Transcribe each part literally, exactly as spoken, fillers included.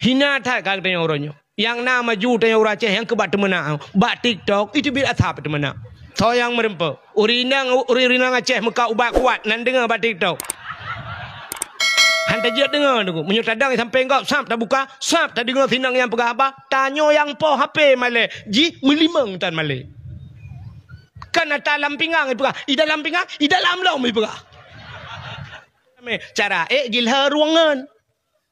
Hina that ka geutanyoe uroe nyoe. Nyang na maju tanyoe ureuëng Aceh nyang keubat teumeunak. Bak TikTok, itu bit asap teumeunak. Soe nyang meureumpok? Ureuëng inong, ureuëng inong Aceh meukat ubat kuat, nan deungoe bak TikTok. Han tajeuet deungoe, deungoe. Meunyoe tadong sampai gob, sab tabuka, sab tadeungoe sinong nyang peugah haba, tanyoe nyang poh H P malée, jih meulimong tan malée. Kan ata lam pingang ipeugah, i dalam pingang, i dalam lom ipeugah. Cara ék gilha ruangan.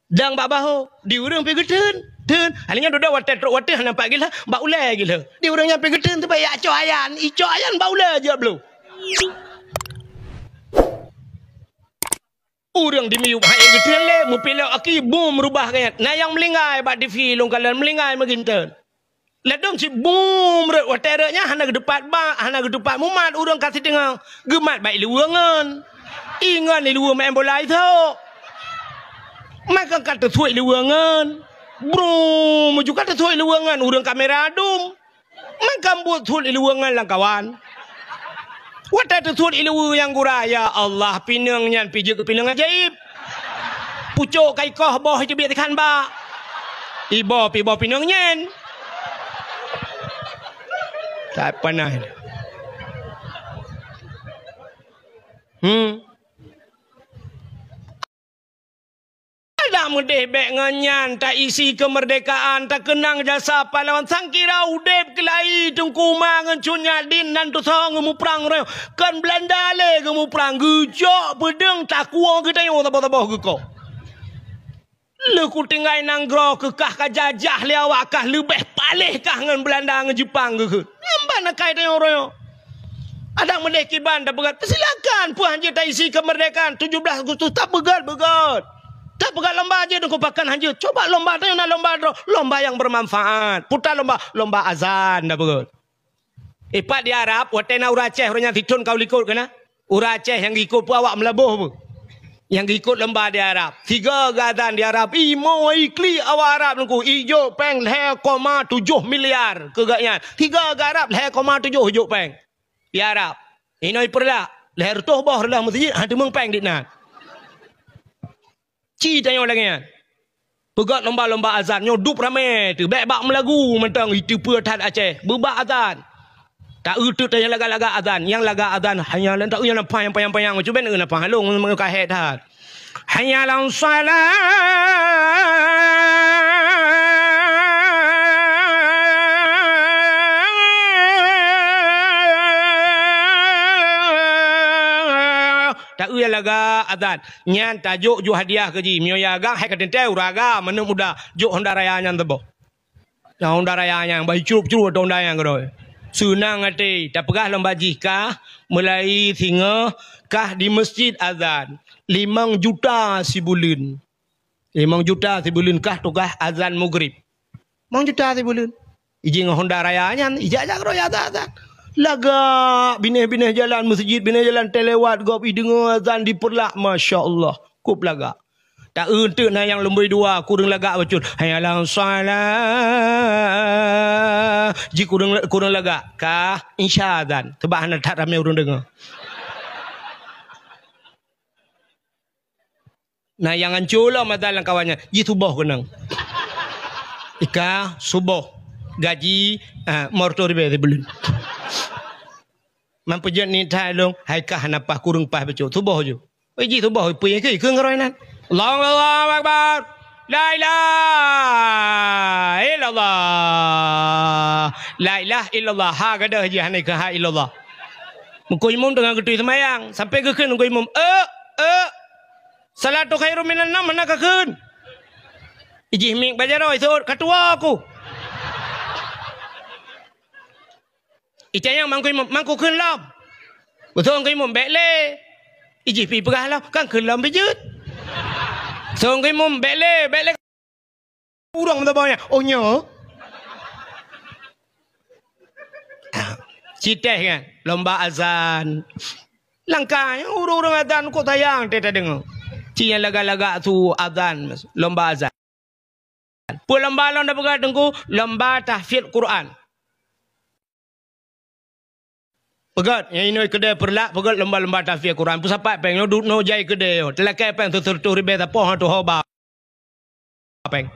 Dang bak bahô, di ureuëng pih geutheun, theun. Hana nyan dudoe watée trok watée hana pat gilha, bak ulée gilha. Di ureuëng nyan pih geutheun teubaya cok ayan, icok ayan bak ulée jeuet bloe. Ureuëng di miyueb hai geutheun lé, meupilok aki, bum, meurubah geuh nyan. Na nyang meulinggai bak T V lôn kalon, meulinggai meuginteun. Ladôm cit bum rot, watée rot nyan hana geutupat bak, hana geutupat mumat ureuëng ka siteungoh. Geumat bak iluweue ngon. Ingon iluweue main bola isok. Maka ka teusuet iluweue ngon. Brum, meuju ka teusuet iluweue ngon ureuëng kamera dum. Maka buet suet iluweue ngon lam kawan. Watée teusuet iluweue nyang gura, ya Allah, pineung nyan pih jeuet keu pineung ajaéb. Pucok ka ikoh boh itu biet ikan bak. Iboh pih boh pineung nyan. Tak pernah. Hmm. Adak meudeh bék ngon nyan, taisi keumeurdekaan, takeunang jasa pahlawan. Sangkira udeb keulayi Teungku Ma ngon Cut Nyak Dien nan tusoe geumuprang roh. Kon Beulanda lé geumuprang, geujok peudeueng takuwoe geutanyoe saboh-saboh geuko. Lheueh kutinggai nanggroe keu kah ka jajah lé awak kah, leubeh paléh kah ngon Beulanda ngon Jeupang geukheun. Nyan ban akai tanyoe uroe nyoe. Adak meudeh kiban tapeugét, peusilakan, peue hanjeuet taisi keumeurdekaan tujoh belas Agustus, tapeugét-peugét. Tapeugét lomba jeuet, Teungku, pakon hanjeuet. Coba lomba tanyoe na lomba droe, lomba nyang beumanfaat. Peue ta lomba, lomba azan tapeugét. Ipat di Arab, watée na ureuëng Aceh, ureuëng nyan sithon ka u likot keunan. Ureuëng Aceh nyang geuikot peue awak meulaboh peue. Nyang geuikot lomba di Arab. Sigoe geuazan di Arab. Ih, mo iklik awak Arab Teungku. Ijok péng lhée koma tujoh miliar keu gobnyan. Sigoe geu Arab lhée koma tujoh ijok péng. Di Arab. Inoe ipeureulah. Lhée reutôh boh reuloh meuseujid, han teumeung péng dit nan. Ci tanyoe lagée nyan. Peugét lomba-lomba azan nyoe dup ramé teuh, bék bak meulagu mantong, iteupeue that Aceh. Beubak azan. Ta-eu teuk nyang lagak-lagak azan, nyang lagak azan hanya lan ta-eu nyang panyang-panyang, cuba na-eu na panyang lôn meunyoe ka hék that. Hayya 'alas shalah. Ta-eu nyang lagak azan. Nyan tajok ju hadiah keu jih. Meunyoe ya agam, hai ka teuntée ureuëng agam, manök muda, jok Honda Raya nyan teuboh. Nyang Honda Raya nyan, bah icrup-crup atau Honda nyan keudroe. Seunang até, tapeugah lom bak jih kah, meulai singoh, kah di meuseujid azan. Limong juta sibuleuen. Limong juta sibuleuen kah tugaih azan Maghrib. Limong juta sibuleuen. Ijih ngon Honda Raya nyan, ijak-jak keudroe ya azan-azan. Lagak binéh-binéh jalan meuseujid, binéh jalan teulewat gob, ideungoe azan dipeurlak, masya Allah. Kop lagak. Ta-eu teuk na nyang lumbôi dua, kureueng lagak bacut. Hayya 'alas shalah. Ji kureueng, kureueng lagak. Kah, insya azan. Teubak hana that ramé ureuëng deungoe. Na nyang anco lom azan lam kawan nyan, jisuboh keunong. Ika suboh gaji, ah, mortor ribée sibuleuen. Mampu jeuet ni thai lôn, hai kah hana paih kureueng paih bacut. Suboh ju. Oi, jisuboh, peue nyang keu, keu ngeuroi nan. Allahu, Allahu Akbar. La ilaha illallah. La ilaha illallah. Ha gadôh jih hana keu ha illallah. Meungku imum teungoh geutui seumayang, sampai geukheun meungku imum, "Euk, euk." Salatu khairum minan naum hana kakheun. Ijih mieng bak jaroe seuôt, "Ka tuwoe ku." Itanyong meungku imum, "Meungku kheun lom?" Beutôi meungku imum, "Bék lé." Ijih pi peugah lom, "Kan kheun lom beujeuet." Beutôi meungku imum, "Bék lé, bék lé." Ureuëng meutabong nyan, "Oh, nyoe?" Citeh kan, lomba azan. Langkah nyoe ureuëng-ureuëng azan kok sayang teuh tadeungoe. Ci nyang lagak-lagak su azan, lomba azan. Peue lomba lom tapeugah Teungku? Lomba tahfiz Quran. Peugét, nyang inoe keudée Peureulak, peugét lomba-lomba tahfiz Quran. Peusapat péng, nyoe duek nyoe jai keudée nyoe. Teulakée péng tutoh-tutoh ribée sapoh ngon tuho ba péng.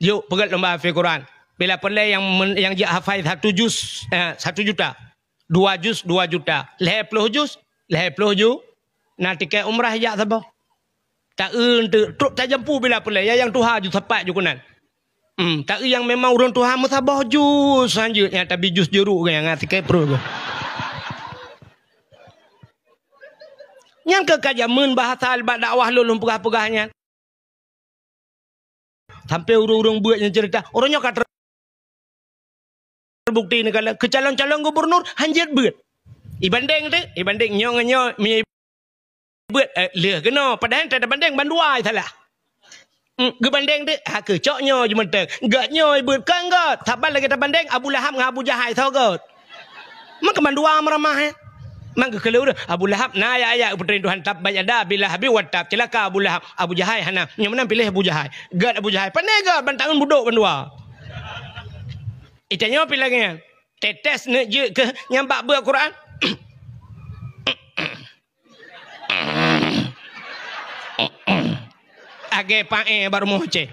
Yuk, peugét lomba hafé Quran. Bila peureulée nyang men-, nyang jak hafai satu juz, eh, satu juta. Dua juz, dua juta. Lhée ploh juz, lhée ploh ju-, na tiket umrah jak saboh. Ta-eu teuk, trok tajampu bila peureulée, ya nyang tuha ju sapat ju keunan. Hmm, ta-eu nyang memang ureuëng tuha meusaboh juz, selanjutnya tabi juz juruk nyang ngat tiket pruet. Nyan keuh ka jameun bahasa bak dakwah lôn, lôn peugah-peugah nyan. Sampai ureuëng-ureuëng beuet nyang cerita, ureuëng nyoe ka ter-, terbukti neukalon keu calon-calon gubernur hanjeuet beuet. Ibandeng tu, ibandeng nyoe ngon nyoe, meunyoe beuet, eh, lheueh keunoe, padahai tabandeng bandua salah. Hmm, geubandeng tu, ha keu cok nyoe jeumeuteng. Gét nyoe beuet kan gét, saban lagée tabandeng Abu Lahab ngon Abu Jahai soe gét. Maka mandua meuramah, eh. Maka keu lheueh Abu Lahab na ayat-ayat geupeuteuntèe Tuhan, "Tabbat yada Abi Lahabin wa tab." Ceulaka Abu Lahab, Abu Jahai hana. Nyang meunan piléh Abu Jahai. Gét Abu Jahai. Pane gét ban tangan budok bandua. Itanyoe pih lagée nyan. Tetes neuk jeuet keu nyang bak beuet Quran. Agée paé bak rumoh Aceh.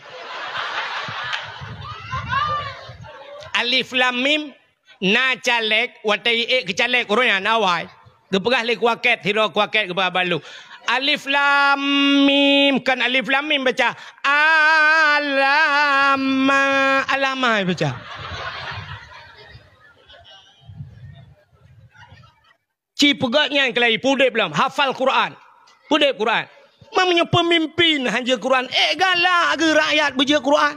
Alif Lam Mim, na caleg, watée ék keu caleg ureuëng nyan awai. Geupeugah lé kuakét, sidroe kuakét geupeugah bak lôn. Alif Lam Mim, kon Alif Lam Mim baca. Alama, alama baca. Ci peugét nyan keulai, peudeb lom, hafal Quran. Peudeb Quran. Meunyoe peumimpin hanjeuet Quran, ék galak geuh rakyat beujeuet Quran.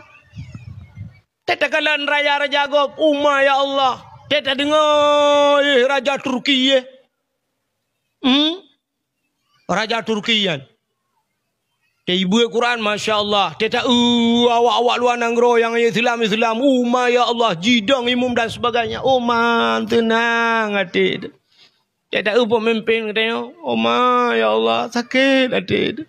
Teuh takalon raja-raja gob, uma ya Allah. Teuh tadeungoe, eh, raja Turki, eh. Hmm? Raja Turki nyan. Teuh ibeuet Quran, masya Allah. Teuh ta-eu awak-awak luwa nanggroe nyang Islam-Islam, uma ya Allah, jidong imum dan sebagainya. Uma, teunang até. Teuh ta-eu peumimpin geutanyoe, uma ya Allah, sakét até.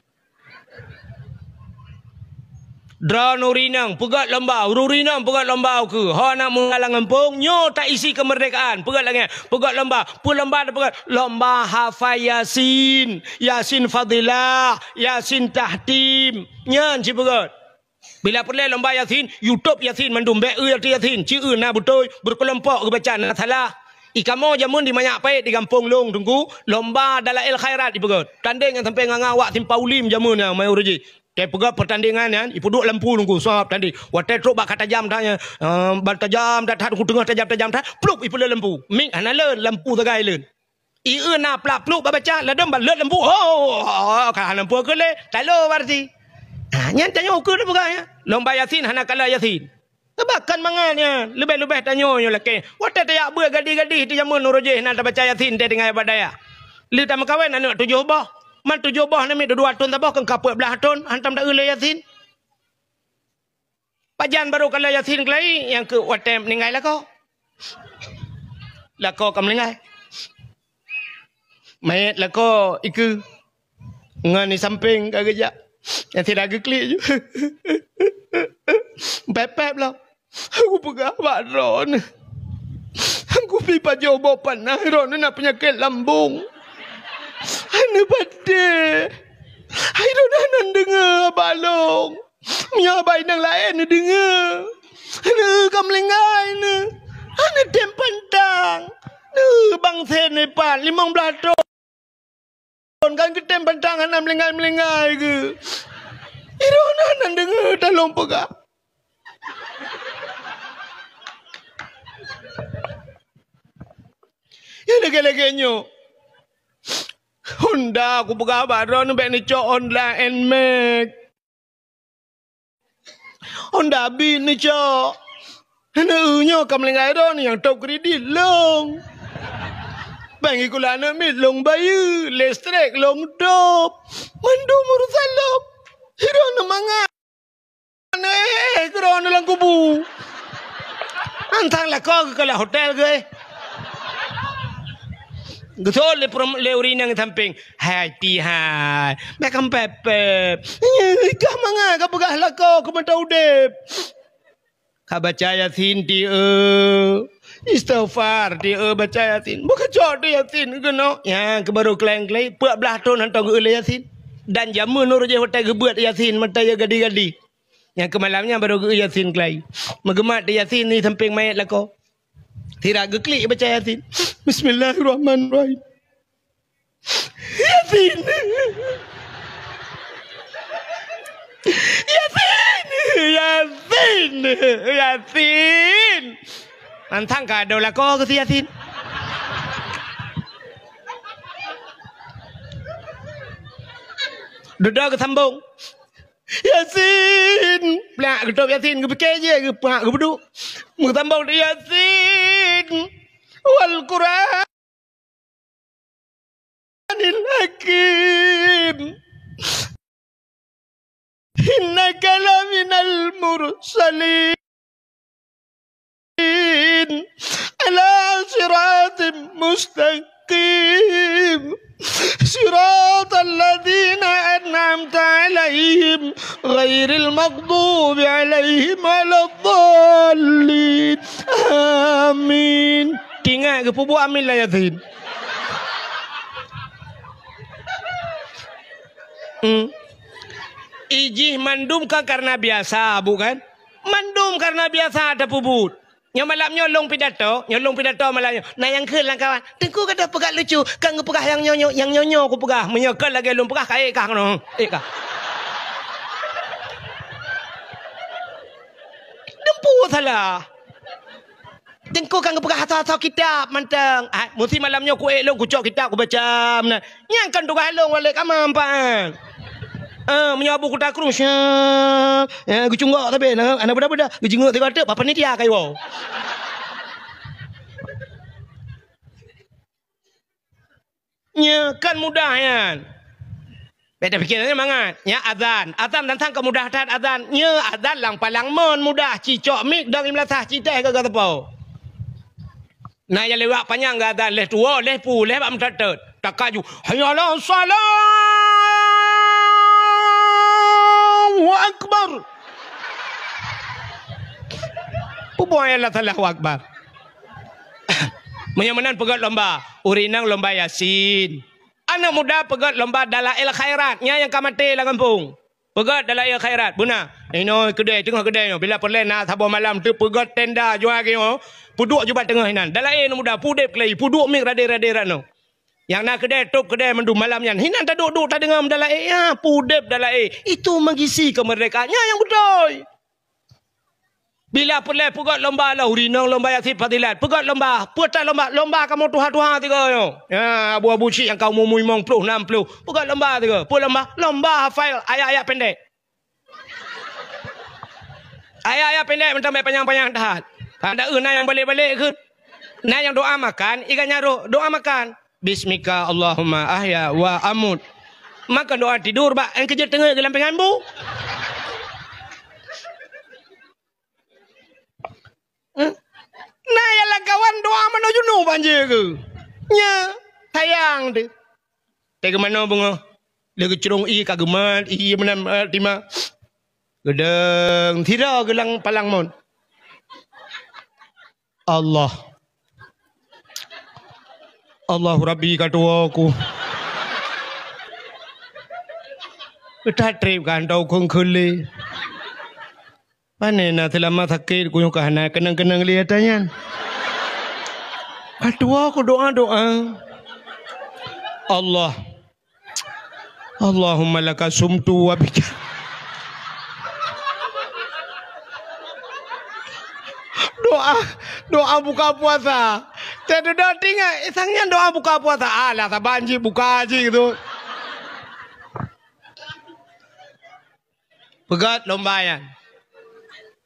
Droeneuh ureuëng inong peugét lomba, ureuëng inong peugét lomba ukeue. Ho na meuninggai lam gampông, nyoe taisi keumeurdekaan. Peugét lagée nyan, peugét lomba. Peue lomba tapeugét? Lomba hafai Yasin, Yasin Fadilah, Yasin Tahtim. Nyan ci peugét. Bila peureulée lomba Yasin, YouTube Yasin mandum, bék eu Yasin, ci eu na beutôi, beukeulompok geubaca na salah. I kamoe jameun di Manyak Payet di gampông lôn Teungku, lomba Dalail Khairat ipeugét. Tandeng nyang sampoe ngon awak Simpaulim jameun nyan, mayu reujih. Teuh peugét peurtandingan nyan, ipeuduek lampu Teungku, sab tandeng. Watée trok bak ka tajam that nyan, eh, ban tajam that, that, Teungku teungoh tajam-tajam that, plup, ipeuleuet lampu. Mik hana leuet, lampu sagai leuet. I eu na plak plup babaca, ladom ban leuet lampu. Oh, ka hana lampu keu lé, talo berarti. Ha, nyan tanyoe ukeue teupeugah nyan. Lomba Yasin hana kalon Yasin. Teubakan mangat nyan, leubeh-leubeh tanyoe nyoe lakée. Watée tajak beuet gadih-gadih di jameun uroe jéh na tabaca Yasin teuh tinggai bak dayah. Lheueh tameukawen aneuëk tujoh boh. Man tujoh boh namiet dua thon saboh kon ka peuet blaih thon, hantom ta-eu lé Yasin. Pajan barô kalon Yasin keulai nyang keu watée meuninggai lakoe. Lakoe ka meuninggai. Manyét lakoe ikeue ngon di sampéng ka geujak. Nyang sira geuklik ju. Pép-pép lom. Aku peugah bak droeneuh. Aku pi pajoh boh panas, droeneuh na peunyakét lambông. Hana patéh. Hai droeneuh hana deungoe haba lôn. Meunyoe haba inong laén neudeungoe, neueu ka meulinggai neuh. Hana tem pantang. Neueu bangsa neupat limong blaih thon. Kon kan geutem pantang hana meulinggai-meulinggai geuh. Iroh na nan deungoe talông peugah. Ya lagée-lagée nyoe. Honda kupeugah bak droeneuh bék neucok Honda Nmax. Honda Beat neucok. Hana eu nyoe ka meulinggai droeneuh nyang top kredit lông. Bank sikula aneuk miet lông bayeue, listrik lông top. Mandum urusan lông. Droeneuh mangat. Aneuëk, eh, droeneuh lam kubu. Antang lakoe geukalon hotel geuh. Geuseuôt lé peurum-, lé ureuëng inong sampéng. Hai, pihai. Bék kampépép. Nyoe kah mangat ka peugah lakoe keu mata udeb. Ka baca Yasin tieu. Istighfar tieu baca Yasin. Bukon cok tu Yasin keunoe. Nyang keu barô keulang-keulang, peuet blaih thon hantom geu-eu lé Yasin. Dan jameun uroe jéh watée geubeuet Yasin, mata ya gadi-gadi. Nyang keu malam nyan barô geu Yasin keulai. Meugeumat di Yasin di sampéng manyét lakoe. Sira geuklik baca Yasin. Bismillahirrahmanirrahim. Yasin. Yasin. Yasin. Yasin. Mantang ka ado lakoe keu si Yasin. Dudoe geusambong. Yasin. Plak geutôb Yasin, geupike jih, geupak, geupeuduek. Meusambong di Yasin. Wal Qur'anil Hakim. Innaka laminal mursalin. Ala siratim mustaqim. Siratal ladzina an'amta alaihim ghairil maghdubi alaihim waladdallin. Amin. Tingat geupeubuet amin lam Yasin. Hmm. Ijih mandum kan karena biasa, bukan? Mandum karena biasa tapeubuet. Nyoe malam nyoe lôn pidato, nyoe lôn pidato malam nyoe. Na nyang kheun lam kawan, "Teungku gata peugah lucu, kan geupeugah nyang nyoe nyoe, nyang nyoe nyoe kupeugah. Meunyoe kon lagèe lôn peugah, ka ék kah keunoe. Ék kah." Dumpeue salah. Teungku kan geupeugah asoe-asoe kitab mantong. Ah, musti malam nyoe kuék lôn kucok kitab kubaca meunan. Nyan kan tugaih lôn walek kama empat. Ah, meunyoe Abu Kuta Krueng, syah, ya, geucunggok sabe, na, ana beda-beda, geucunggok tiga teuk, panitia ka iwoe. Nyoe kan mudah nyan. Bèk tapike nyan mangat. Nyan azan. Azan tantang ka mudah that azan. Nyoe azan lam palang mon mudah. Cicok mik dong imlasah citéh ka gata po. Na nyang lewat panyang gata leh tuwo, leh pu, leh bak meutot-tot. Takaju. Hayya 'alas shalah. Allahu Akbar. Peue buet Allahu Akbar? Meunyoe meunan peugöt lomba, ureueng inong lomba Yasin. Aneuk muda peugöt lomba dalail khairat, nyan nyang ka maté lam gampông. Peugöt dalail khairat, beuna. Inoe keudè, teungoh keudè nyoe, bila peureulèe na saboh malam teupeugöt tenda juai nyoe, peuduek ju bak teungoh inan. Dalail aneuk muda, peudép keulai, peuduek miek radé-radé rot nyoe. Nyang na keudè, tôp keudè mandum malam nyan. Hinan taduek-duek tadeungoe meudalail, ya, peudép dalail. Itu mengisi kemerdekaan. Nyan nyang beutôi. Bila peureulèe peugöt lomba lah, ureueng inong lomba Yasin fadilat, peugöt lomba, peue that lomba, lomba kamoe tuha-tuha sigoe nyoe. Ya, abu-abu chik nyang ka umu-umu limong ploh, nam ploh, peugöt lomba sigoe. Peue lomba? Lomba hafal ayat-ayat pendek. Ayat-ayat pendek mantong, bèk panyang-panyang that. Tanda eu na nyang balek-balek kheun. Na nyang doa makan, iga nyarok, doa makan. Bismika Allahumma ahya wa amut. Maka doa tidur bak, eh, keujeuet teungeut geulam pingan bu. Eh? Na nyang lam kawan doa manoe junub anjée keu. Nya, sayang teuh. Teuh geumanoe beungoh. Lé geucrông ié ka geumat, ié meunan, eh, tima. Geudong, sidroe geulang palang mot. Allah. Allahu Rabbi ka tuwoe ku. That trép kan tau kheun-kheun lé. Pane na seulama sakét ku nyoe ka hana keunong-keunong lé ata nyan. Ka tuwoe ku doa-doa. Allah. Allahumma laka sumtu wa bika. Doa, doa buka puasa. Teududoe tingat, eh, sang nyan doa buka puasa. Alah, saban jih buka jih gitu. Peugöt lomba nyan.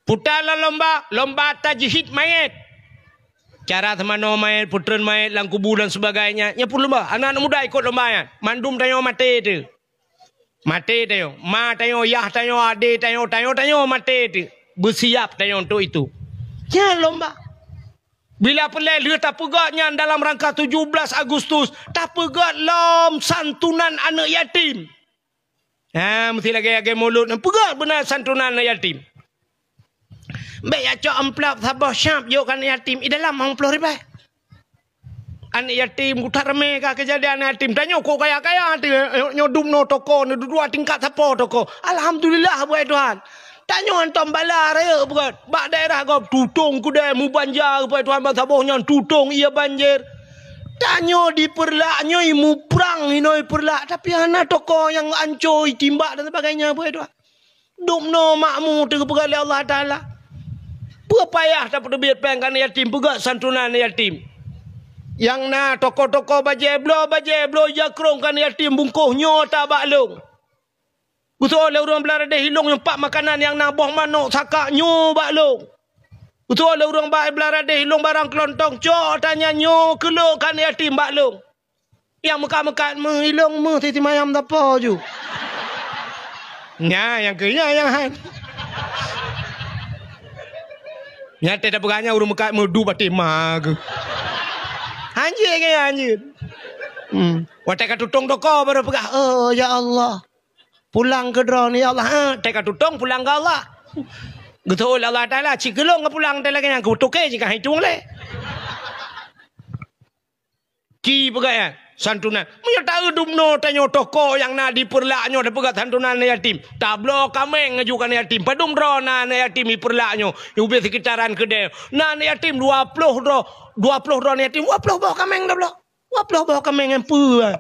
Puta lom lomba, lomba tajhid mayét. Cara seumanoe mayét, peutreun mayét lam kubu dan sebagainya. Nyan pun lomba. Aneuk-aneuk muda ikot lomba nyan. Mandum tanyoe maté teuh. Maté tanyoe. Ma tanyoe, yah tanyoe, adé tanyoe, tanyoe, tanyoe maté teuh. Beusiap tanyoe untuk itu. Nyan lomba. Bila peureulèe lheueh tapeugöt nyan dalam rangka tujuh belas Agustus, tapeugöt lom santunan aneuk yatim. Ha, meusti lagèe-lagèe mulod nyan peugah beuna santunan aneuk yatim. Bèk jak cok amplop saboh syap jok keu aneuk yatim, i dalam limong ploh ribèe. Aneuk yatim, ku that ramé ka keujadian aneuk yatim. Tanyoe kok kaya-kaya teuh, nyoe dum noe toko, nyoe dudoe tingkat sapo toko. Alhamdulillah, buet Tuhan. Tanyoe hantom bala rayeuk beugét. Bak daerah gob tutong keudè mubanja rupai Tuhan bansaboh nyan tutong ié banjir. Tanyoe di Peureulak nyoe muprang hinoe Peureulak, tapi hana toko nyang anco itimbak dan sebagainya, beugét Tuhan. Dubnoe makmu teupeugah lé Allah Taala. Peue payah tapeuteubiet péng keu aneuk yatim, peugah santunan aneuk yatim. Nyang na toko-toko bajée bloe, bajée bloe jakrong keu aneuk yatim bungkôh nyoe ata bak lông. Beutôi lé ureuëng Bangladesh ilông nyang pat makanan nyang na boh manok sakak nyoe bak lông. Beutôi lé ureuëng ba-, Bangladesh ilông barang keulontong cok ata nyan nyoe keu lông keu aneuk yatim bak lông. Nyang meukat-meukat meuh ilông meuh siti mayam tapo ju. Nya nyang keu nya nyang han. Nya teuh tapeugah nyan ureuëng meukat meuh du baté ma geuh. Hanjeuet nyan hanjeuet. Hmm. Watée ka tutong toko baru peugah, "Oh ya Allah. Pulang keu droeneuh ya Allah." Ha, teuh ka tutong pulang keu Allah. Geuteuôt lé Allah Taala, ci keu lông geupulang teuh lagée nyan, geutoké jih ka hitung lé. Ci peugah nyan, santunan. Meunyoe taeu dubnoe tanyoe toko nyang na di Peureulak nyoe tapeugah santunan aneuk yatim. Tabloe kaméng laju keu aneuk yatim. Padum droe na aneuk yatim di Peureulak nyoe. Ubé sekitaran keudè. Na aneuk yatim dua ploh droe. Dua ploh droe aneuk yatim. Dua ploh boh kaméng tabloe. Dua ploh boh kaméng nyang peue.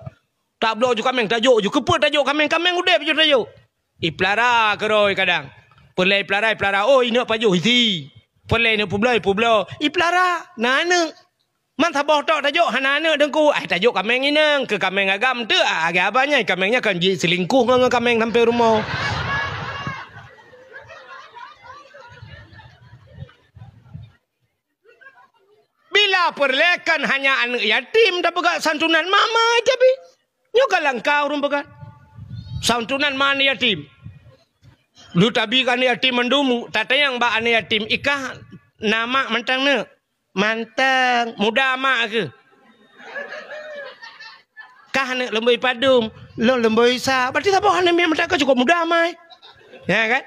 Tabloe ju kaméng tajok ju. Keupeue tajok kaméng? Kaméng udeb ju tajok. Ipeulara keudroe kadang. Peureulée ipeulara, ipeulara. Oh, ineuk pajoh isi. Peureulée ineuk peubloe, ipubloe. Ipeulara. Na aneuk. Man saboh tok tajok hana aneuk teungku, ai tajok kaméng inong, keu kaméng agam teuk, ah, agam abah nyan, kaméng nyan kan jeuet seulingkoh ngon, ngon kaméng sampoe rumoh. Bila peureulée kan hanya aneuk yatim tapeugah santunan mama tapi. Nyoe ka langkah ureuëng peugah. Santunan ma aneuk yatim. Lu tabi keu aneuk yatim mandum, tatanyong bak aneuk yatim, "Ikah na mak mantong neuk?" "Mantong." "Muda mak keuh?" "Kah neuk leumbôi padum?" "Lôn leumbôi sa." Berarti saboh aneuk miet mantong ka cukôp muda mai. Ya kan?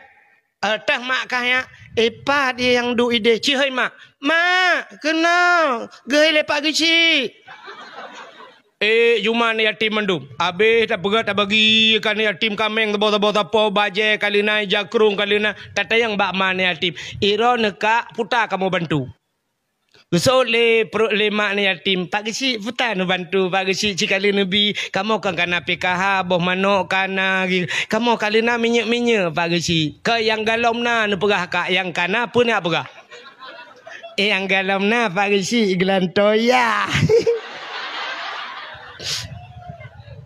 "Eh, teuh mak kah nyak?" "Eh, pat ie nyang duek ideh?" "Cihôi mak." "Mak, keunoe, geuhôi lé Pak Geuchik." Eh, juma aneuk yatim mandum. Abéh tapeugah tabagi keu aneuk yatim kaméng saboh-saboh sapo, bajée ka leunan, jakrong ka leunan, tatanyong bak ma aneuk yatim. "Iroe neukak puta kamoe bantu." Geuseuôt lé pruet lé mak aneuk yatim, "Pak Geuchik, puta neubantu, Pak Geuchik, cikali neubi, kamoe kan kana P K H, boh manok kana, kamoe ka leunan minyeuk-minyeuk, Pak Geuchik. Keu nyang galom na neupeugah kak, nyang kana peue neuk peugah?" "Eh, nyang galom na, Pak Geuchik, geulantoe ya."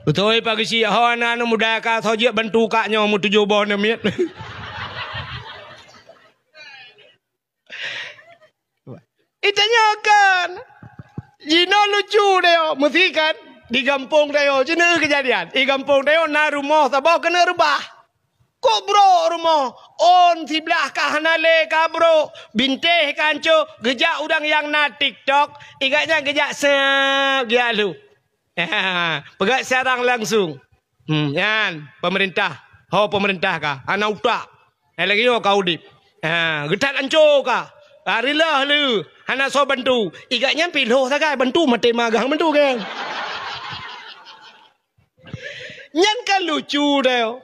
"Beutôi, Pak Geuchik, ho na aneuk muda ka soe jeuet bantu kak nyoe meutujoh boh aneuk miet." Itanyoe kan, jinoe lucu deh, meusi kan, di gampông deh, jinoe keujadian. Di gampông deh na rumoh saboh keuneuk reubah. Kok brok rumoh, ôn siblah ka hana lé ka brok, bintéh ka hanco, geujak ureuëng nyang na TikTok, igat nyan geujak seup geujak lhôh. Peugah secara langsung. Hmm, nyan, pemerintah. Ho pemerintah ka, hana utak. Eh, lagée nyoe ka udeb. Ha, geutat anco ka. Ha, rilah lé, hana soe bantu. Igat nyan pih lhôh sagai bantu maté magang bantu kan. Nyan kan lucu deh.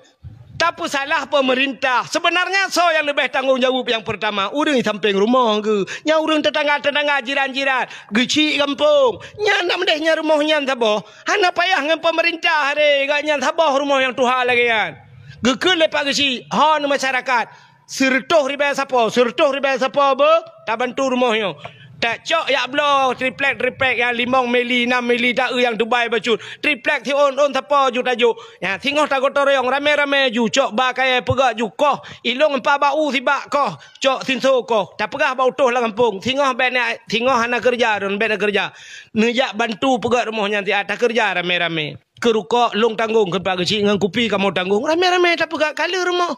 Tapeusalah pemerintah. Sebenarnya soe nyang leubeh tanggong jaweueb nyang pertama? Ureuëng di sampéng rumoh geuh. Nyang ureuëng tetangga-tetangga, jiran-jiran. Geuchik gampông. Nyan nak meudeh nyan rumoh nyan saboh. Hana payah ngon pemerintah re, gak nyan saboh rumoh nyang tuha lagée nyan. Geukheun lé Pak Geuchik, ho neu masyarakat. Sireutôh ribée sapo, sireutôh ribée sapo beu tabantu rumoh nyoe. Tacok yak bloe triplek-triplek nyang limong mili, nam mili taeu nyang Dubai bacut. Triplek siôn-ôn sapo ju tajok. Nyan singoh tagotong royong ramé-ramé ju cok ba kayée peugah ju koh. Ilong empa bak u sibak koh, cok sinso koh. Tapeugah bak utôh lam gampông, singoh bèk na, singoh hana keureuja, droen bèk na keureuja. Neujak bantu peugöt rumoh nyan siat, takeureuja ramé-ramé. Keu rukok lôn tanggong, keu Pak Geuchik ngon kupi kamoe tanggong. Ramé-ramé tapeugöt kaleue rumoh.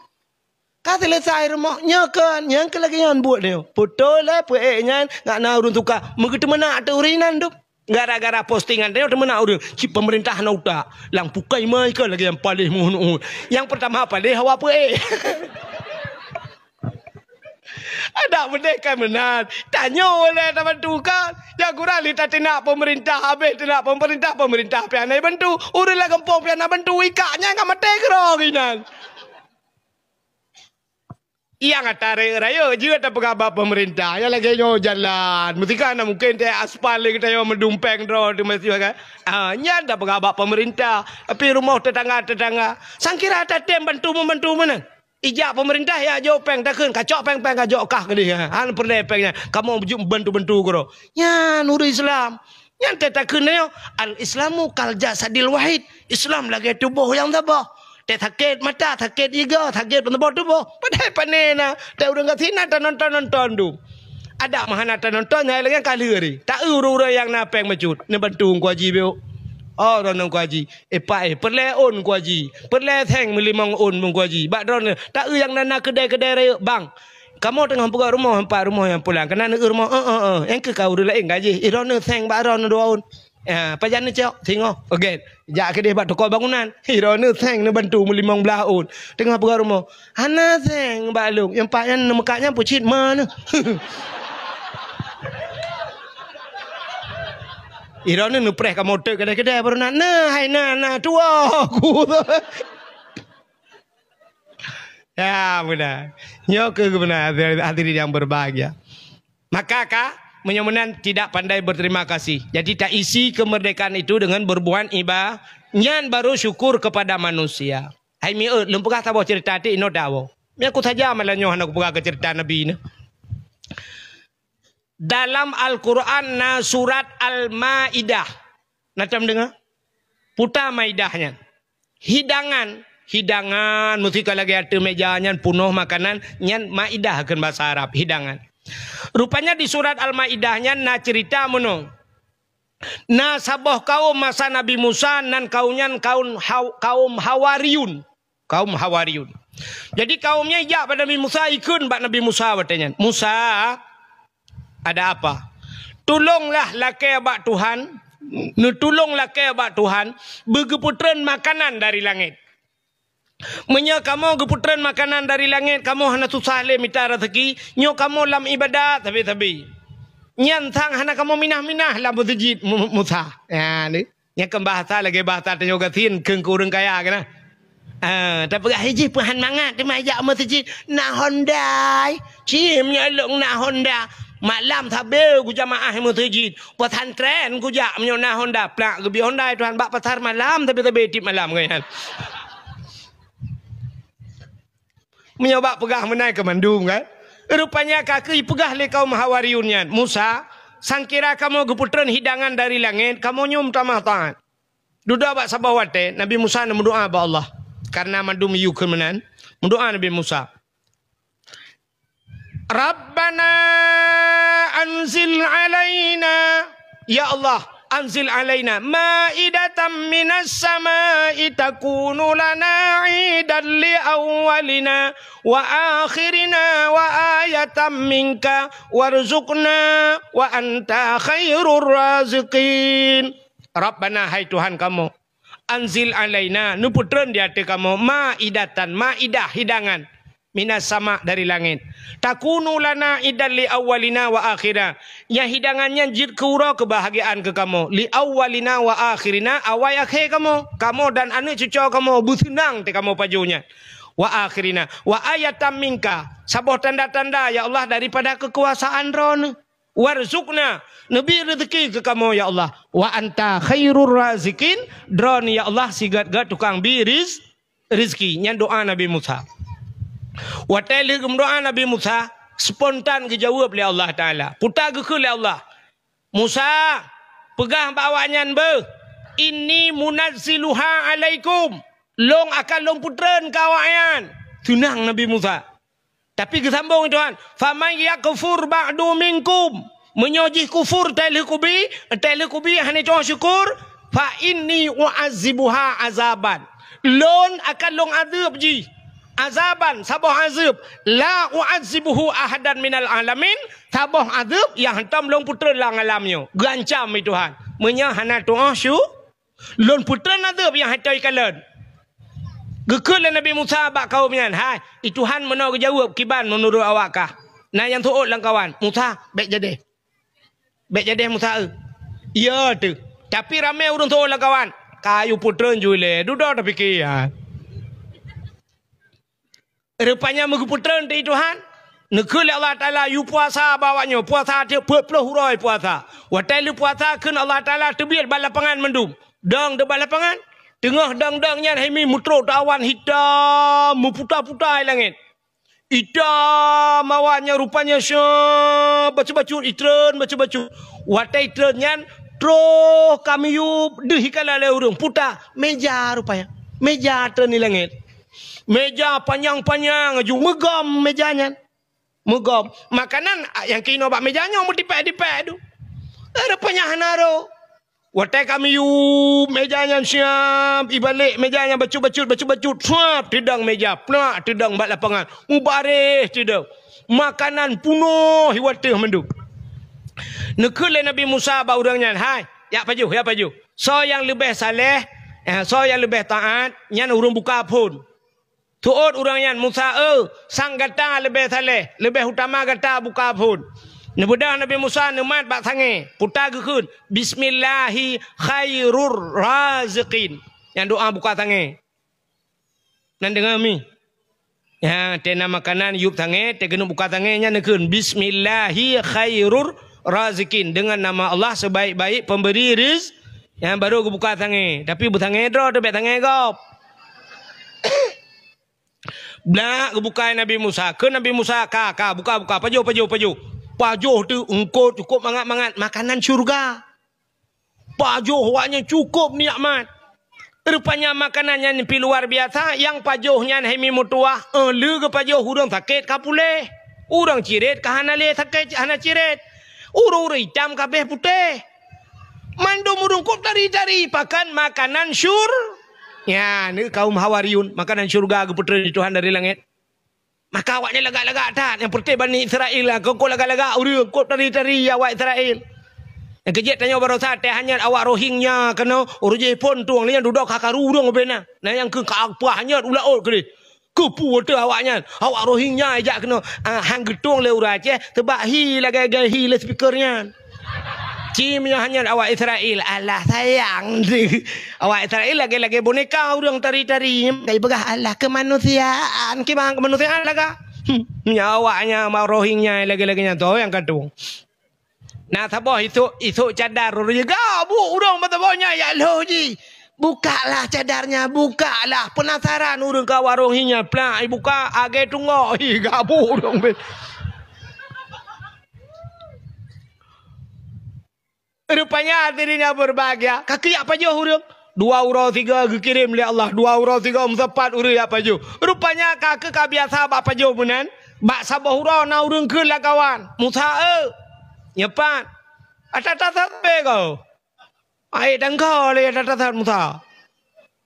Ka seuleusai rumoh, nyoe kon, nyang keu lagèe nyan buet nyoe. Putôh lé peuék nyan, ngat na ureueng suka meugeuteumeuna ateueh ureueng inan dum. Gara-gara postingan nyoe teumeunak ureueng, cit peumeurintah na utak. Lam pukai mai kon lagèe nyang paléh meuhun-uhun. Nyang peurtama paléh hawa peuék. Adak beudeh kan meunan. Tanyoe lé tabantu kan. Nyang kurang lé tateunak peumeurintah, habéh teunak peumeurintah, peumeurintah pih hana bantu. Ureueng lam gampông pih hana bantu, ikak nyan ka maté keudroe geuh nyan. Nyang ata rayeuk-rayeuk jeuet tapeugah bak peumeurintah. Nyang lagèe nyoe jalan. Meutika na mungken teuh aspal lé geutanyoe meudum pèng droe teuh meusigoe kan. Ah, nyan tapeugah bak peumeurintah. Tapi rumoh tetangga-tetangga. Sangkira tatem bantu-membantu meunan. Ijak peumeurintah ya jok pèng takheun, kacok pèng-pèng kajok kah keudeh. Han peureulèe pèng nyan. Kamoe jeuet bantu-bantu keudroe. Nyan ureueng Islam. Nyan teuh takheun nyoe, "Al-Islamu kal jasadil wahid." Islam lagèe tuboh nyang saboh. Teuh sakét mata, sakét iga, sakét saboh tuboh. Padahai pané na, teuh ureueng gasien na tanonton-nonton dum. Adak meuhana tanonton, hai lagèe ka lheueh ri. Ta eu ureueng-ureueng nyang na pèng bacut. Neubantu Teungku Haji biôh. Oh, droeneuh Teungku Haji. Eh, Pak, eh, peureulèe ôn Teungku Haji. Peureulèe seng meulimong ôn Teungku Haji. Bak droeneuh. Ta eu nyang na, na keudè-keudè rayeuk bang. Kamoe teungoh peugöt rumoh, empat rumoh nyang pulang. Keunan eu rumoh, eh, eh, eh. Nyang keuh ka ureueng laén ka jih. Eh, droeneuh seng bak droeneuh dua ôn. Ah, pajan neucok, singoh, oke. Jak keudeh bak toko bangunan. Hi, droeneuh seng neubantu meulimong blaih ôn. Teungoh peugöt rumoh. Hana seng bak lôn. Nyang pat nyan neumeukat nyan peucit ma neuh. Hi, droeneuh neupreh kamoe teuk keudè-keudè baru na. Nah, hai na, na tuwoe ku. Ya, beuna. Nyoe keuh beuna, hadirin yang berbahagia. Maka ka, meunyoe meunan tidak pandai berterima kasih. Jadi, taisi kemerdekaan itu dengan berbuat iba-, nyan baru syukur kepada manusia. Hai miet, lôn peugah saboh cerita ti inoe dawoe. Meunyoe ku saja malam nyoe hana kupeugah keu cerita Nabi nyoe. Dalam Al-Quran na surat Al-Maidah. Na tom deungoe? Puta maidah nyan. Hidangan, hidangan, meusti ka lagèe ateueh meja nyan punoh makanan, nyan maidah kheun basa Arab, hidangan. Rupanya di surat Al-Maidah nyan na cerita meunoe. Na saboh kaum masa Nabi Musa, nan kaum nyan kaum Haw-, kaum Hawariyun. Kaum Hawariyun. Jadi kaum nyan ijak bak Nabi Musa, ikheun bak Nabi Musa watèe nyan, "Musa, ada apa? Tulonglah lakèe bak Tuhan, neutulong lakèe bak Tuhan, beugeupeutrön makanan dari langèt. Meunyoe kamoe geupeutreun makanan dari langét, kamoe hana susah lé mita raseuki, nyoe kamoe lam iébadat sabe-sabe. Nyan sang hana kamoe minah-minah lam meuseujid Mu-, Musa." Nyan, nyan kan bahasa lagée bahasa tanyoe gasien keu ureuëng kaya keunan. Ah, tapeugah, "Hijih peuhan mangat teuma jak meuseujid, na Honda." Cim nyoe lôn na Honda. Malam sabe kujamaah meuseujid. Pesantren kujak meunyoe na Honda. Plak geubri Honda, tuhan, bak pasar malam sabe-sabe tiep malam, kan? Meunyoe bak peugah meunan keu mandum, kan? Rupanya ka keuh peugah lé kaum Hawariyun nyan, "Musa, sangkira kamoe geupeutreun hidangan dari langét, kamoe nyoe meutamah taát." Dudoe bak saboh watée, Nabi Musa neumeudoá bak Allah. Kareuna mandum yue keu meunan, meudoá Nabi Musa. "Rabbana anzil alaina," ya Allah, "anzil alaina maidatan minas samai takunu lana idan li awwalina wa akhirina wa ayatan minka warzuqna wa anta khairur raziqin." Rabbana, hai Tuhan kamoe, "anzil alaina," neupeutreun di ateueh kamoe, "maidatan," maidah, hidangan, "minas sama," dari langét. "Takunu lana idan li awwalina wa akhirina." Nyang hidangan nyan jeuet keu uroe keubahgiaan keu kamoe. "Li awwalina wa akhirina," awai akhé kamoe. Kamoe dan aneuëk cucoe kamoe beuseunang teuh kamoe pajoh nyan. "Wa akhirina," wa ayatan minka, saboh tanda-tanda, ya Allah, daripada keukuasaan Droeneuh. "Warzuqna," neubi reuzeuki keu kamoe, ya Allah. "Wa anta khairur raziqin," Droeneuh, ya Allah, sigét-gét tukang bi riz-, rizki. Nyan doá Nabi Musa. Watée lheueh geumeudoá Nabi Musa, spontan geujaweueb lé Allah Taala. Peue geukheun lé Allah, "Musa, peugah bak awaknyan beuh, 'Inni munazziluha alaikum,' Lôn akan Lôn peutreun keu awaknyan." Seunang Nabi Musa. Tapi geusambong Tuhan, "Faman yakfur ba'du minkum," meunyoe jih kufur teuh lheueh kubi, teuh lheueh kubi hana tu'oh syukur, "fa inni u'adzibuha azaban," Lôn akan Lôn azeueb jih, "azaban," saboh azeueb, "la u'adzibuhu ahadan minal alamin," saboh azeueb nyang hántom Lôn peutreun lam alam nyoe. Geuancam lé Tuhan, meunyoe hana tu'oh syu-, Lôn peutreun azeueb nyang hántom ikalon. Geukheun lé Nabi Musa bak kaum nyan, "Hai, i Tuhan meunoe geujaweueb kiban meunurot awak kah?" Na nyang seuôt lam kawan, "Musa, bék jadeh. Bék jadeh Musa eu." Iya teuh. Tapi ramé ureuëng seuôt lam kawan, "Ka yue peutreun ju ilée, dudoe tapike, ya." Rupanya meugeupeutreun di Tuhan. Neukheun lé Allah Taala yue puasa bak awaknyoe, puasa tiep peuet ploh uroe puasa. Watée lheueh puasa kheun Allah Taala teubiet bak lapangan mandum. Dong di bak lapangan. Teungoh dong-dong nyan hai mi meutrok awan hitam meuputa-puta i langét. Itam awan nyan rupanya syeuh bacut-bacut itreun bacut-bacut. Watée itreun nyan troh ka miyueb deuh ikala lé ureuëng puta meja rupanya. Meja treun i langét. Meja panyang-panyang aju meugom meja nyan. Meugom. Makanan, ah, nyang keunoe bak meja nyoe meutipék-tipék tu. Eh, rupanya hana roh. Watée ka miyueb meja nyan siab, ibalek meja nyan bacut-bacut, bacut-bacut, suab teudong meja, plak teudong bak lapangan, mubareh teudong. Makanan punoh i watée mandum. Neukheun lé Nabi Musa bak ureuëng nyan, "Hai, jak pajoh, jak pajoh. Soe nyang leubeh saleh, eh, soe nyang leubeh taát, nyan ureuëng buka phon." Teuôt ureuëng nyan, "Musa, eu, sang gata leubeh saleh, leubeh utama gata buka phon." Neubeudôh Nabi Musa neumat bak sangée, puta geukheun, "Bismillahi khairur raziqin." Nyan doá buka sangée. Nan deungoe mi. Ya, tena makanan yueb sangée, teugeuneup buka sangée nyan neukheun, "Bismillahi khairur raziqin." Dengan nama Allah sebaik-baik pemberi riz-, nyan baru geubuka sangée. Tapi beusangée droe teuh bék sangée gob. Blah geubuka Nabi Musa. Keu Nabi Musa, "Ka, ka, buka, buka. Pajoh, pajoh, pajoh." Pajoh teuh eungkôt cukôp mangat-mangat. Makanan syurga. Pajoh awaknyan cukôp nikmat. Rupanya makanan nyan pih luar biasa. Nyang pajoh nyan hai mi meutuwah. Eh, le geupajoh ureuëng sakét ka puléh. Ureuëng cirét ka hana lé sakét, hana cirét. Ureuëng-ureuëng itam ka béh putéh. Mandum ureuëng kôb tari-tari pakan makanan syur-, ya, ni kaum Hawariyun, makanan syurga geupeutreun di Tuhan dari langét. Maka awaknyan lagak-lagak that, nyang peureté Bani Israel lah, keu lagak-lagak ureuëng kôb tari-tari awak Israel. Nyang keujeuet tanyoe barosa teuh hanyot awak Rohingya keunoe, ureuëng jih phon tueng, lé nyan dudoe ka karu ureuëng ubena. Nah, nyang keu ka apa hanyot u laôt keudeh. Keupeue teuh awaknyan? Awak Rohingya jak keunoe, ah, han geutueng lé ureuëng Aceh, teubak hi lagée-lagée hi lé speaker nyan. Ci meunyoe hanyot awak Israel, Allah sayang. Awak Israel lagée-lagée boneka ureuëng tari-tari. Kai peugah Allah kemanusiaan, kiban kemanusiaan laga. Hmm, nyan awaknyan awak Rohingya lagée-lagée nyan tu nyang ka tueng. Na saboh isok, isok cadar ureuëng jih, gabuk ureuëng bak saboh nyan, ya lhôh jih. "Bukaklah cadarnya, bukaklah." Penasaran ureuëng ka warong hi nyan, plak, ibuka, agée tunggok, hi, gabuk ureuëng beh. Rupanya hadirin yang berbahagia, ka keuyak pajoh ureuëng. Dua uroe sigoe geukirém lé Allah, dua uroe sigoe meusapat ureuëng yak pajoh. Rupanya ka keu ka biasa bak pajoh meunan, bak saboh uroe na ureuëng kheun lam kawan, "Musa, eu, nyoe pat, ata tasat bée kau." Ai dangka lé ata tasat Musa.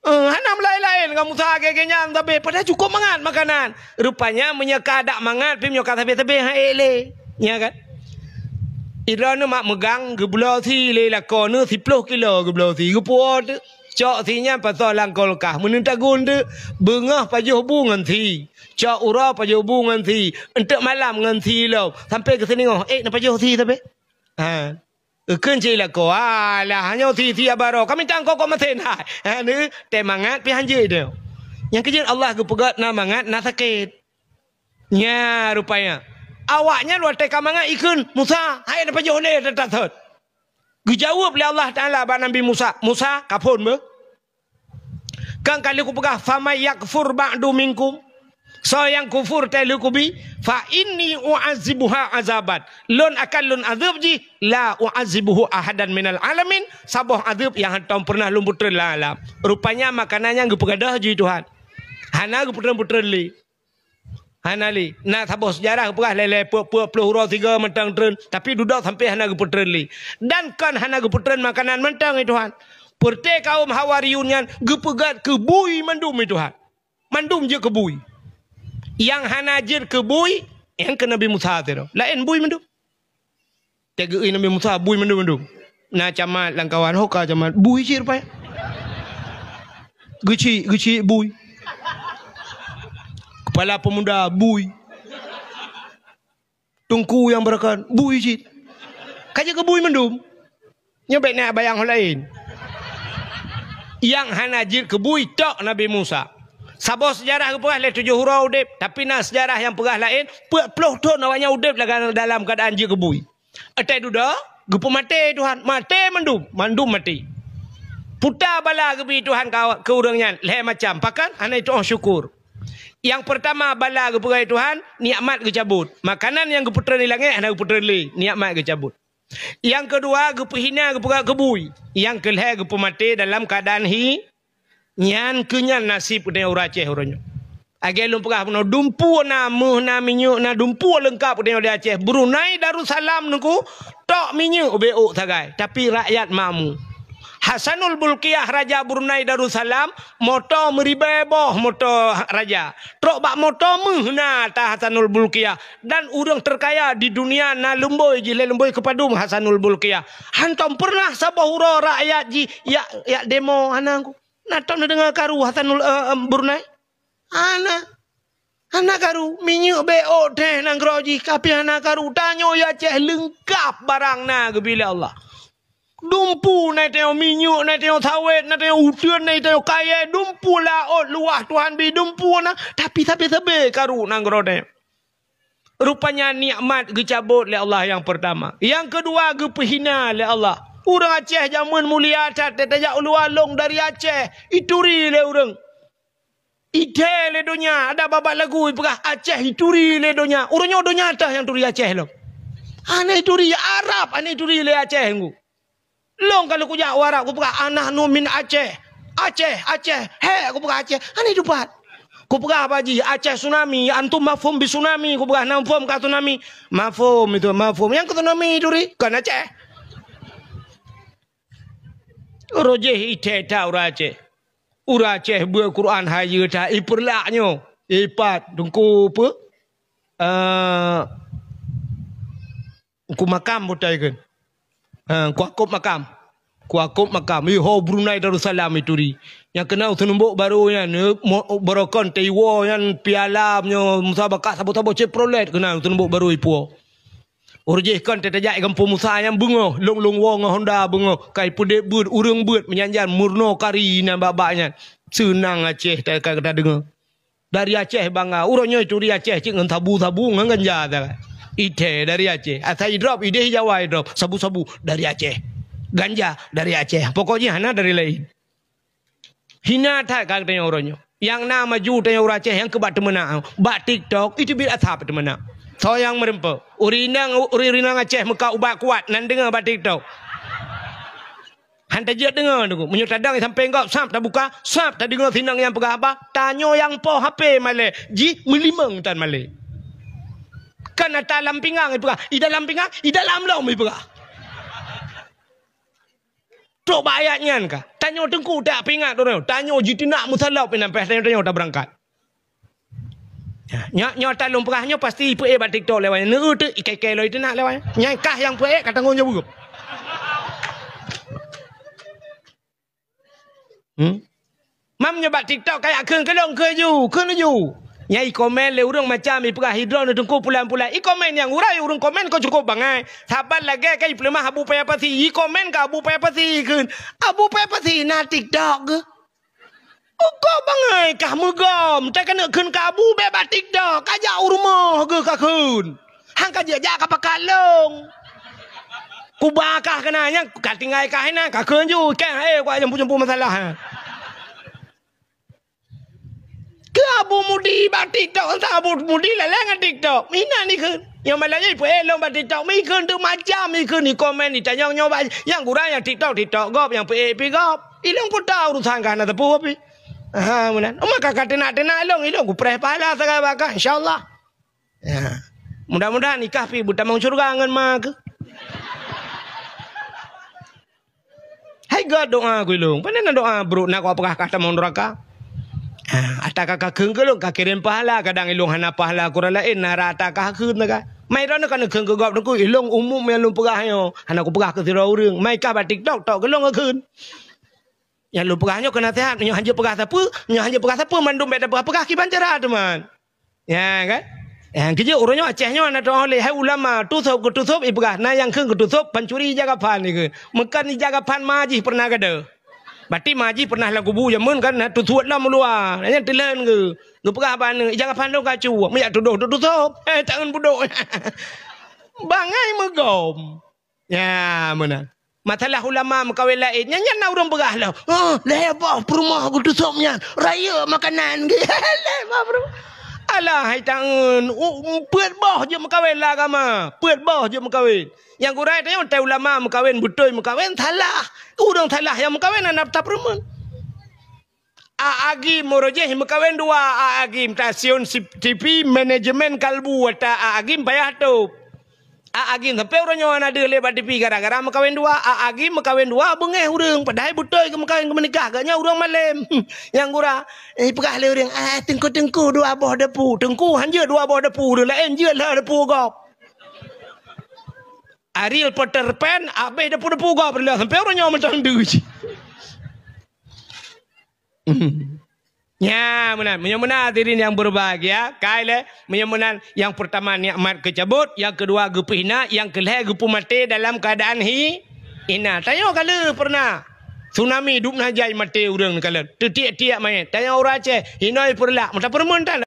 Eh, hana meulaén-laén ngon Musa lagée nyan sabé, padahai cukôp mangat makanan. Rupanya meunyoe ka dak mangat, pih meunyoe ka sabé-sabé, han ék lé. Nya kan? Droeneuh mak meugang, geubloe sie lé lakoe neuh siploh kilo geubloe sie, geupuwoe teuk. Cok sie nyan pasoe lam kulkas, meuneun tagun teuk, beungoh pajoh bu ngon sie. Cok uroe pajoh bu ngon sie, eunteuk malam ngon sie lom, sampoe keu seuningoh, ék neupajoh sie sabé. Ha. Geukheun cit lakoe, "Alah, nyoe sie-sie baroe, kami tangkok kok maté hai." Ha, ni, teumangat pih han jeuet nyoe. Nyang keujeuet Allah geupeugét na mangat, na sakét. Nya rupanya. Awaknyan watée ka mangat ikheun, "Musa, hai neupajoh lé ata tasot." Geujaweueb lé Allah Taala bak Nabi Musa, "Musa, ka phon beuh." Kan ka lheueh kupeugah, "Faman yakfur ba'du minkum." Soe nyang kufur teuh lheueh kubi, "Fa inni u'azibuha azaban." Lôn akan lôn azeueb jih, "La u'azibuhu ahadan minal alamin." Saboh azeueb nyang hántom peureunah lôn peutreun lam alam. Rupanya makanan nyan geupeugadôh jih Tuhan. Hana geupeutreun-peutreun lé. Hana lé. Na saboh seujarah geupeugah lé-lé peuet-peuet ploh uroe sigoe mantong treun, tapi dudoe sampoe hana geupeutreun lé. Dan kon hana geupeutreun makanan mantong, ya Tuhan. Peureuté kaum Hawariyun nyan geupeugét keu bui mandum, ya Tuhan. Mandum jeuet keu bui. Nyang hana jeuet keu bui, nyang keu Nabi Musa sidroe. Laén bui mandum. Teugeue Nabi Musa bui mandum-mandum. Na camat lam kawan, "Ho ka camat, bui cit rupai. Geucik, geucik bui. Kepala pemuda bui. Teungku nyang beurakan, bui cit." Ka jeuet keu bui mandum. Nyoe bék na bayang ho laén. Nyang hana jeuet keu bui tok Nabi Musa. Saboh seujarah geupeugah lé tujoh uroe udeb, tapi na seujarah nyang peugah laén, peuet ploh thon awaknyan udeb dalam, dalam keuadaan jeuet keu bui. Watèe dudoe, geupeumaté Tuhan, maté mandum, mandum maté. Puta bala geubri Tuhan ka, keu ureueng nyan, lhèe macam. Pakon? Hana jitu'oh syukur. Nyang peurtama bala geupeugah Tuhan, nikmat geucabot. Makanan nyang geupeutreun di langèt hana geupeutreun lé, nikmat geucabot. Nyang keudua, geupeuhina, geupeugah keu bui. Nyang keulhèe, geupeumaté dalam keuadaan hi-, nyan keuh nyan naseb geutanyoe ureueng Aceh uroe nyoe. Lagèe lôn peugah bunoe, dumpeue na, meuh na, minyeuk na, dumpeue leungkap geutanyoe di Aceh. Brunei Darussalam nungku, tok minyeuk beuôk sagai, tapi rakyat makmu. Hasanul Bolkiah, Raja Brunei Darussalam, moto meuribèe boh moto raja. Trok bak moto meuh na ata Hasanul Bolkiah. Dan ureueng terkaya di dunia na lumbôi jih lé lumbôi keupadum Hasanul Bolkiah. Hantom peureunah saboh uroe rakyat jih jak, jak demo hana. Na tom neudeungoe karu Hasanul, eh, eh, Brunei? Hana. Hana karu. Minyeuk beuôk teuh nanggroe jih, tapi hana karu. Tanyoe di Aceh leungkap barang na geubri lé Allah. Dumpeue na tanyoe, minyeuk na tanyoe, sawét na tanyoe, uteuen na tanyoe, kayèe, dumpeue laôt luwah Tuhan bri, dumpeue na, tapi sabé-sabé karu nanggroe tanyoe. Rupanya nikmat geucabot lé Allah nyang peurtama. Nyang keudua geupeuhina lé Allah. Ureueng Aceh jameun mulia that, tajak u luwa lôn dari Aceh, ituri lé ureueng. Ithèe lé donya, ada babah lagu ipeugah Aceh ituri lé donya. Uroe nyoe donya teuh nyang turi Aceh lom. Hana ituri Arab, hana ituri lé Aceh ngu. Lôn ka lheueh kujak u Arab, kupeugah, "Ana nu min Aceh." "Aceh, Aceh." "He," kupeugah, "Aceh." Hana dipat. Kupeugah bak jih, "Aceh tsunami, antum mafhum bi tsunami?" Kupeugah, "Hana mafhum ka tsunami." "Mafhum itu, mafhum." Nyang keu tsunami turi, kon Aceh. Roh jih ithèe that ureueng Aceh. Ureueng Aceh beuet Quran hayeue that, ipeureulak nyoe. Ipat, teungku peue? Eh, Teungku Makam beutai kheun. Ha, Teungku Yakub Makam. Teungku Yakub Makam. Ih, ho Brunei Darussalam ituri. Nyang keunan u Seunumbok Barô nyan, eh, mo-, barokon teuiwoe nyan piala meunyoe musabaqah saboh-saboh Chevrolet keunan u Seunumbok Barô ipuwoe. Uroe jih kon teuh tajak i Gampông Musa nyan beungoh, lôn-lôn woe ngon Honda beungoh. Ka ipeudép beuet, ureueng beuet, meujan-jan meurunoe kari nyan bak-bak nyan. Seunang Aceh ta-, ka, ka tadeungoe. Dari Aceh bangga. Uroe nyoe ituri Aceh cit ngon sabu-sabu ngon ganja sagai. Ithèe dari Aceh. Asai idrop, idéh Jawa idrop. Sabu-sabu dari Aceh. Ganja dari Aceh. Pokok jih hana dari laén. Hina that ka geutanyoe uroe nyoe. Nyang na maju tanyoe ureueng Aceh nyang keu bak teumeunak. Bak TikTok, iteubiet asab teumeunak. Soe nyang meureumpok? Ureueng inong, ureueng inong Aceh meukat ubat kuat, nan deungoe bak TikTok. Han tajeuet deungoe, Teungku. Meunyoe tadong i sampéng gob, sab tabuka, sab tadeungoe sinong nyang peugah haba, tanyoe nyang po H P malèe, jih meulimong tan malèe. Kan ata lam pingang ipeugah, i dalam pingang, i dalam lom ipeugah. Trok bak ayat nyan ka. Tanyoe Teungku tak peuingat droeneuh. Tanyoe jiteunak meusalop inan pih tanyoe, tanyoe tabeurangkat. Nyoe, nyoe ata lôn peugah nyoe pasti ipeuék bak TikTok lewat nyan. Neu-eu teuk ikai-kai lom iteunak lewat nyan. Nyan kah nyang peuék ka tanggong jaweueb. Hmm? Mam nyoe bak TikTok kajak kheun keu lôn, kheun ju, kheun ju. Nyan ikomen lé ureueng macam ipeugah droeneuh Teungku pulan-pulan. Ikomen nyang uroe ureueng komen kon cukôp bangai. Saban lagèe ka ipeuleumah Abu Paya Pasi. Ikomen keu Abu Paya Pasi kheun. Abu Paya Pasi na TikTok geuh. Uko bangai kah meugom, teuka neuk kheun keu Abu bèk bak TikTok, kajak u rumoh geuh kakheun. Han kajak jak ka pakat lôn. Kuba kah keunan, nyang ka tinggai kah inan, kakheun ju, kah, eh, kuat jampu-jampu masalah, ha. Keu Abu Mudi bak TikTok, entah Abu Mudi lalai ngon TikTok. Mina ni kheun. Nyang malam nyoe ipeuék lôn bak TikTok, mi kheun tu macam, mi kheun ikomen, itanyong nyoe bak, nyang gura nyang TikTok, TikTok gob, nyang peuék pi gob. Ilôn peue tau urusan kah na teupeu pi. Ha, meunan. Uma ka, ka teunak-teunak ilôn, ilôn kupreh pahala sagai bak kah, insya Allah. Ya. Mudah-mudahan ikah pi beutamong syeuruga ngon ma keuh. Hai gèt doa keu ilôn. Pane na doa brok na kau peugah kah tamong neuraka. Ah, ata ka kakheun keu lôn, kakirém pahala, kadang ilôn hana pahala kurang laén, na rata kakheun ka. Mai droeneuh ka neukheun keu gob teungku, ilôn umum nyang lôn peugah nyoe, hana kupeugah keu sidroe ureueng. Mai kah bak TikTok, tok keu lôn kakheun. Nyang lôn peugah nyoe keu naseuhat, nyoe hanjeuet peugah sapeue, nyoe hanjeuet peugah sapeue, mandum bèk tapeugah-peugah kiban cara teuma. Ya kan? Ya, keujeuet uroe nyoe Aceh nyoe na tu'oh lé hai ulama, tusôb keu tusôb ipeugah, na nyang kheun keu tusôb pancuri ija kapan ikheun. Meukheun ija kapan ma jih peureunah gadôh. Bati maji pernah lam kubu jameun kan, na tutuet lam luwa. Nyan teulen ke. Geupeugah bak aneuk, "Jangan pandang kacu." Meujak tudoh tu tutup. Eh, tangan budok. Bangai meugom. Ya, meunan. Masalah ulama meukawen laén, nyan, nyan na ureuëng peugah lom. "Oh, lhée boh peurumoh geutusok nyan, rayeuk makanan." Lhée boh peurumoh. Alah, hai tangeun, u-, peuet boh jeuet meukawen lam agama. Peuet boh jeuet meukawen. Nyang gura tanyoe, tai ulama meukawen, beutôi meukawen, salah. Ureuëng salah nyang meukawen hana tapeurumeun. A Agim Murojeh meukawen dua, A Agim stasiun si-, T V manajemen kalbu ata A Agim payah top. A Agim sampai uroe nyoe hana deuh lé bak T V gara-gara meukawen dua. A Agim meukawen dua beungéh ureuëng, padahai beutôi keu meukawen keu meunikah geuh nyan ureuëng malém. Nyang gura, eh, peugah lé ureuëng, "Ah, teungku-teungku dua boh depu." Teungku hanjeuet dua boh depu, ureuëng laén jeuet lhée depu gob. Ariel Peter Pan habéh depu-depu gob, sampai uroe nyoe mantong deuh cit. Hmm. Nya, meunan. Meunyoe meunan hadirin yang berbahagia, kai lé, meunyoe meunan yang pertama nikmat keucabot, yang kedua geupeuhina, yang keulhée geupeumaté dalam keadaan hi-, hina. Tanyoe ka lheueh pernah tsunami dub na jai maté ureuëng neukalon. Teutiek-tiek manyét. Tanyoe ureuëng Aceh, hinoe peureulak, meuta peurumeun tan.